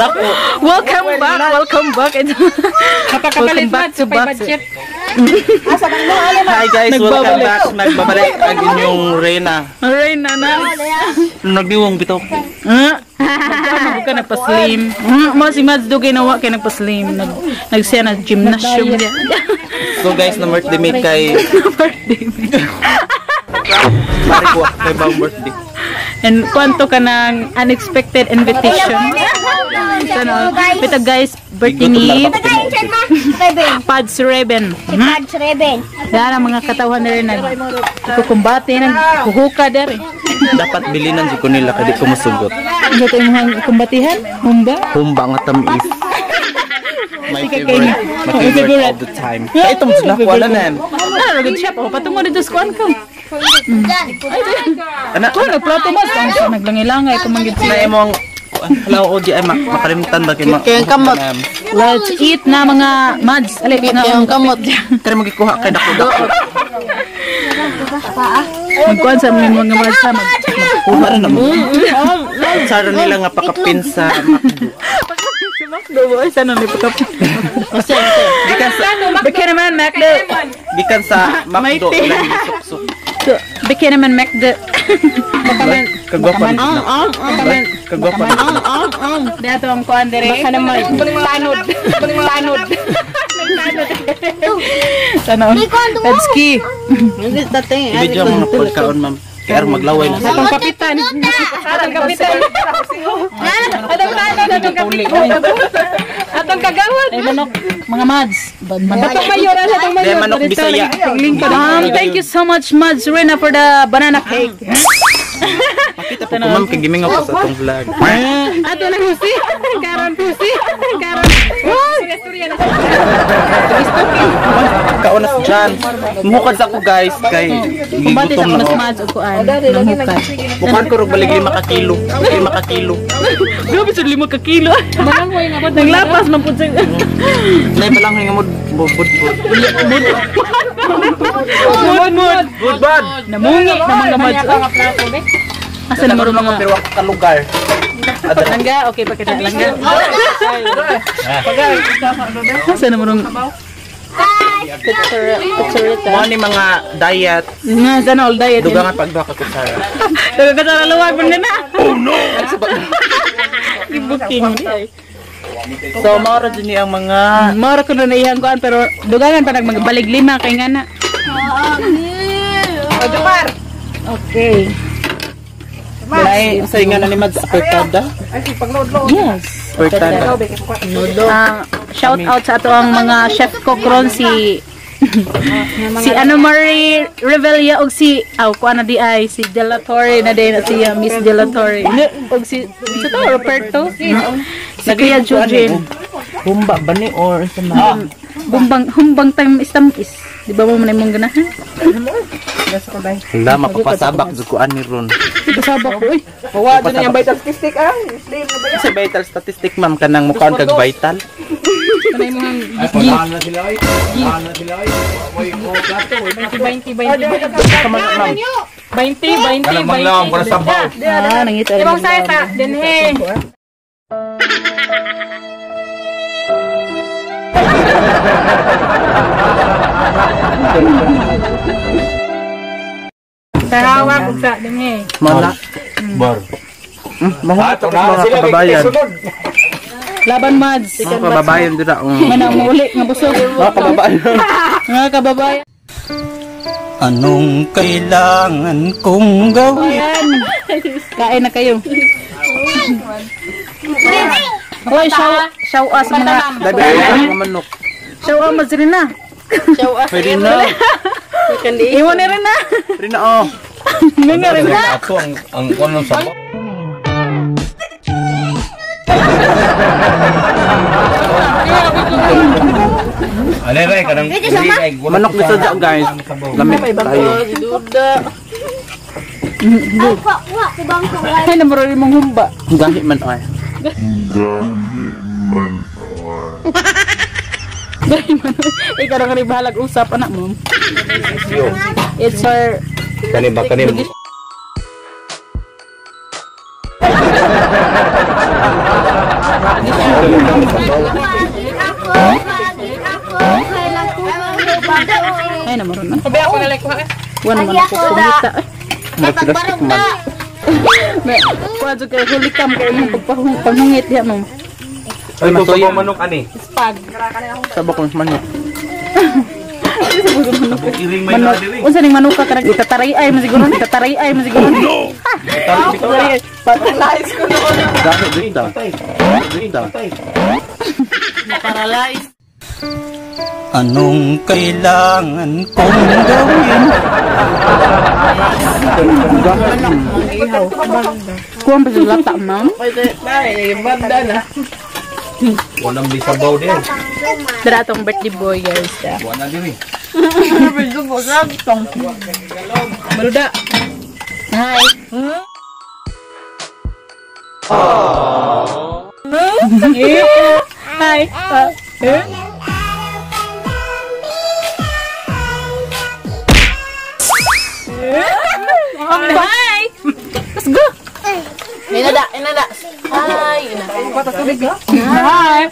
Nako. Welcome back. Welcome back. Welcome back to back. Hi guys, welcome back. Nagbabalik ang inyong Reyna. Alright, nana. Nagdiwong bitaw. Ah, nagkuhan ka nagpa-slim. Mo si Mads dugay na wa kay nagpa-slim. Nag nagsiya na gymnasium niya. So guys, na birthday me kay Birthday. Pare ko kay bang birthday. And kwanto ka ng unexpected invitation. Sana, ito guys, birthday ni Pads Reben. Pads Reben. Dara mga katawhan na rin nagkukumbate, nagkuhuka dere. Dapat bilinan jud ko nila kay di ko musugot. Ano tayo mga kumbatihan? Humba? Humba nga tamis. My favorite, my favorite all the time. Kaya ito mo sila ko na ma'am. Ah, ragod siya pa. Patungo dito sa kuan ka. Ana, Kuan, nagplato mas. Ang naglangay-langay, kumanggit na sila. imong hello o di ay makalimtan ba kay Kaya kamot. Let's eat na mga mads. Alay, na Kaya ang kamot. Kaya magikuha kay dako dako. Magkuan sa mga mga mads ha. Kuha ra na mo. Sara nila nga pakapin sa McDo. McDo, boy. Sana may pakapin. Gikan sa Bigyan naman, McDo. gikan sa McDo lang suksok. So, bigyan naman, McDo. Kagwapa na. Kagwapa na. Dato ang kuan dere. Baka naman. Tanod. Tanod. Tanod. Let's ski. Hindi tating. I-video ang mga pagkaon ma'am. Kaya maglaway na sila. Atong kapitan. Atong kapitan. Atong tanod. Atong kapitan. Atong kagawad. Ay, manok. Mga mads. Atong mayor. Atong Dahil manok Bisaya. Thank you so much, Mads Rena, for the banana cake. Pakita po ko ma'am kay gimingaw ko sa atong vlog. Ato na husi. Karon husi. Karon. Kaon na si John. Muhukad sa ako guys kay Kumbate sa gigutom na ako ako. mas Mads og kuan. Nanghukat. Mukhang ko rog balig 5 ka kilo. 5 ka kilo. Grabe sa 5 ka kilo. Nanglapas man pud sa Nay balang nga mo bud bud. Mud mud. Bud bud. Namungi na mga Mads. Asa na Karon mga mga pero ako ka lugar. Langga, okay pa kita langga. Asa na mo rong Mo ni mga diet. Nga sana all diet. Duga nga pagduha ka kutsara. Duga ka sa luwag man na. Oh no. Gibuking. So mao ra jud ni ang mga Mora ko na naiyang kuan pero dugangan pa nagmagbalik 5 kay nga na. Okay. Nay, sa inga na ni Mads apertada. Yes. Apertada. Shout out sa ato ang mga chef cook ron si si Ana Marie Revilla og si aw kuan na di ay si Dela Torre na din si Miss Dela Torre og si sa to Roberto si Kuya Jujin. Humba ba ni or sa mga Bumbang humbang time istamis di ba mo man imong ganahan? Hala, mapapasabak jud ko ani ron. Pasabak ko oy. Wa jud ang vital statistic ah. Sa vital statistic ma'am kanang mukaan kag vital. Kanay mo Ay, paglaan na sila ay. Paglaan na sila ay. Way, oh, plato. 20 20 20 20 Kanang manglawang para sa sabaw. Ah, nangita rin. Ibang sa dinhe. Sarawak ug sa dinhe. Mana? Bar. Mga mga kababayan. Laban Mads. Mga kababayan dira. Mana mo uli nga busog. Mga kababayan. Mga kababayan. Anong kailangan kong gawin? Kain na kayo. Hoy, show us mga Dabi ang manok. Show us Mads Rina. Pwede na. Imo ni Rina. Pwede na oh. Nga Rina. Ato ang kuno sa sabaw. Alay ray kanang Manok ni sadya guys. Lamit tayo. Ay, namuro rin mong humba. Gahi man ay. Gahi man. Ikaw na ka bahalag usap, anak mo. It's our Kani ba kani na maron na. Wala man ako kumita. Plastic man. Kuha jud kay hulikam kay imong pagpahungit diha ma'am. Ay, masuyo manok ani. Spag. Sabak ko manok. Manok. Unsa ning manuka kanang itataray ay man siguro, itataray ay man siguro. No. Paralyze ko noon. Dako dito. Dito. Paralyze. Anong kailangan kong gawin? Kuha pa sa lata, ma'am. Walang may sabaw din. Dara atong birthday boy, guys. Wala din eh. Maluda. Hi. Hi. Hi. Let's go. Inada, inada. Hi. Hi.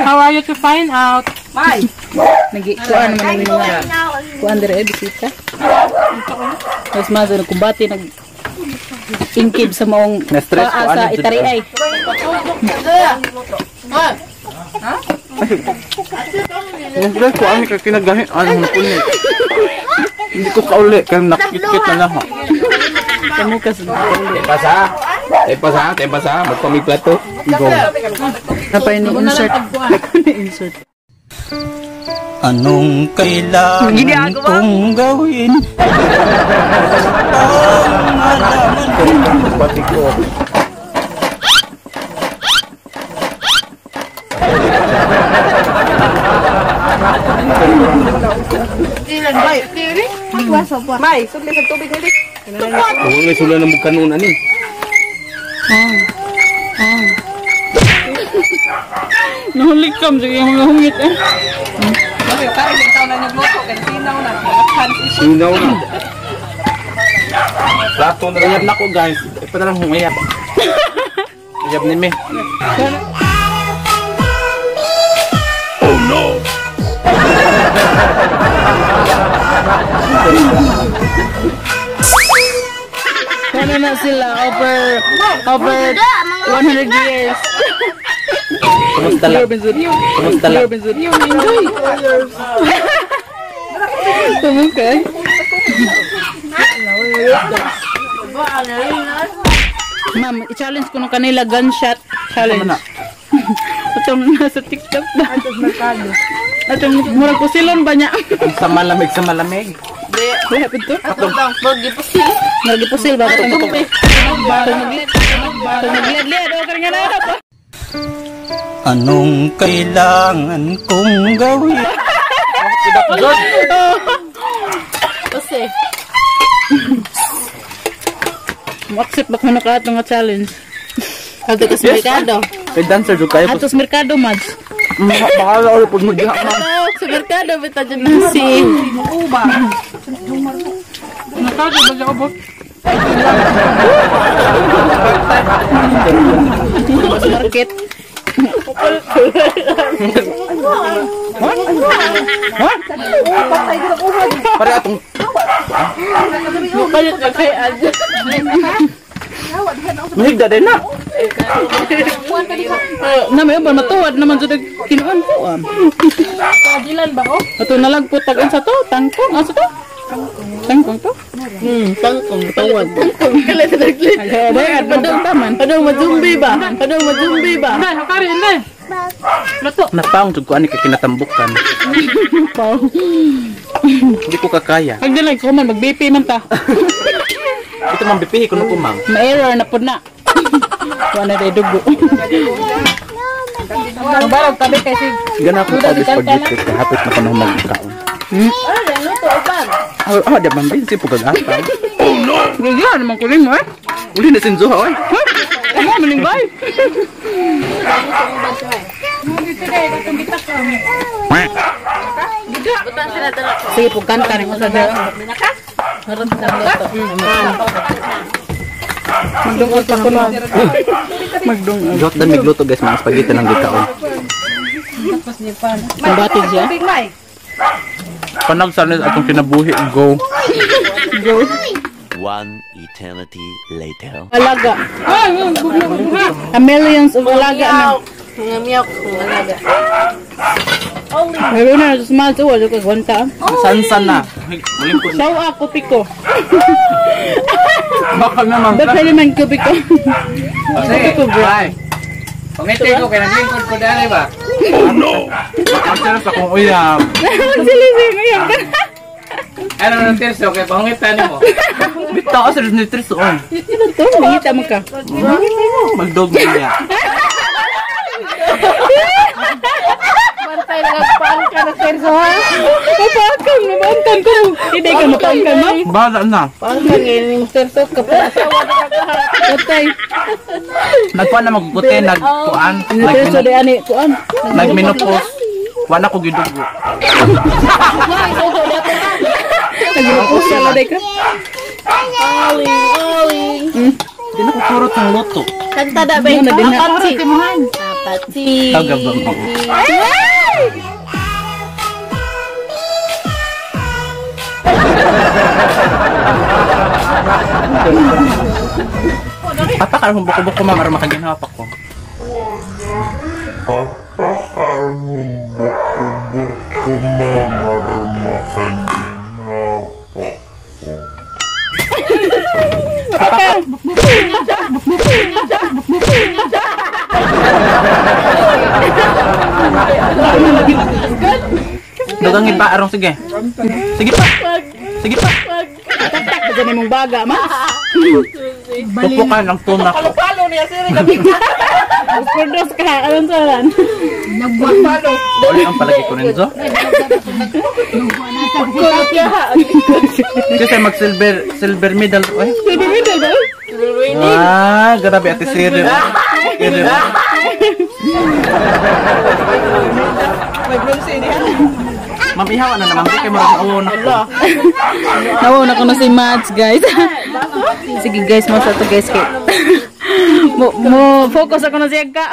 How are you to find out? Hi. Nagikuan naman ng mga kuan dire bisita. Tapos mas nagkumbati nag ingkib sa maong Na-stress ko, sa ano, itari ay. Na-stress ko ani kay kinagahi ano na kulit. Hindi ko kauli kay nakikit na lang. Kamu kas Pasa. Tempa sa, tempa sa, magpamiplato. Go. Napay ni insert. Insert. Anong kailangan kong gawin? Ang malaman ko. Pati ko. Huwag may sula na magkanon ani. Nahulikam sa iyong hungit eh. Sinaw na. Plato na Uyab na ko guys. Ipa na lang kung uyab. Uyab ni me. Oh no. Ano na sila over 100 years. Kumusta lang? Kumusta lang? Enjoy. Kumusta? Ma'am, i-challenge ko nung kanila gunshot challenge. Atong nasa TikTok ba? Atong murag kusilon ba niya? Sa malamig, sa malamig. Wala pa to? Atong gipusil. Murag gipusil ba? Atong magliad-liad. O, karang nga na. Anong kailangan kong gawin? Kasi. Mo-accept ba ko na kaat nga challenge? Ato sa merkado. Kay dancer jud kayo. Ato sa merkado, Mads. Bahala ulit pud mo diha, ma'am. Sa merkado bita dyan na si Merkado ba siya ubot? Market. Pare atong Mukalit na kay Ad. mahigda din na. Na may uban matuwad naman jud kinuan ko. Kagilan ba oh? Ato nalagpot tag unsa to? Tangkong asa to? Tangkong to? Tangkong tawad. Tangkong kala sa naglit. Ay, adong taman. Adong majumbi ba? Adong majumbi ba? Inday, hakari inday. Luto. Napaong jud ko ani kay kinatambukan. Paw. Hindi ko kakaya. Pag dili ko man mag BP man ta. Ito man BP kuno ko ma'am. Ma-error na pud na. Wala na dugo. Mabarog tabi kay sig. Gana ko pag spaghetti kay hapit na kuno magkaon. Ah, di man busy po kagataw. Oh no. Gigyan naman ko nimo eh. Uli na sinzo oy. Ano maning bay? Sige po kanta rin ko sa dala. Magdungol pa ko na. Magdungol. Jot dan migluto guys mga spaghetti lang gikaon. Kumbati siya. Panagsan atong kinabuhi go. Go. One eternity later. Alaga. A millions of alaga na. Mga miyok, mga alaga. Meron na small to wala ka gwanta. Sansan na. Malingkod. Saw ako piko. Baka naman. Baka naman ko piko. Kasi, bye. Pangiti ko, kaya naglingkod ko dali ba? Oh no! Ang sarap sa akong uyab. Magsilising ngayon ka. Ano nang tirso, kaya pangitan mo. Bitaw sa nitris on. Ano to? Mangita mo ka. Magdog mo niya. Bantay lang, paan ka na tirso ha? Mapakan, mapakan ko. Hindi ka mapakan, ma. Bahala na. Paan ka ngayon yung tirso? Kapag Patay. Nagkuan na magkuti, nagkuan. Nitris di ani kuan. Nagminopause. Wala ko gidugo. Nagminopause sa day ka. Di na ko kurot ng luto. Kanta da ba Ano na din na. Apatsi. Apatsi. Taga ba mo? Papa karon buko-buko ma'am aron makaginhawa pa ko. Dugang iba arong sige. Sige pa. Sige pa. Taktak ka dyan imong baga, ma. Tupukan ang tuna ko. Purdos ka, anong salan? Wala ang palagi ko Renzo. Kasi mag silver medal eh. Silver medal ba? Ah, grabe ate Siri. Siri. Ma'am, ihawa na naman. Kay murag oo na ko. Nawa na ko na si Mads, guys. Sige guys, mo sa to guys kay. Mo focus ako na siya ka.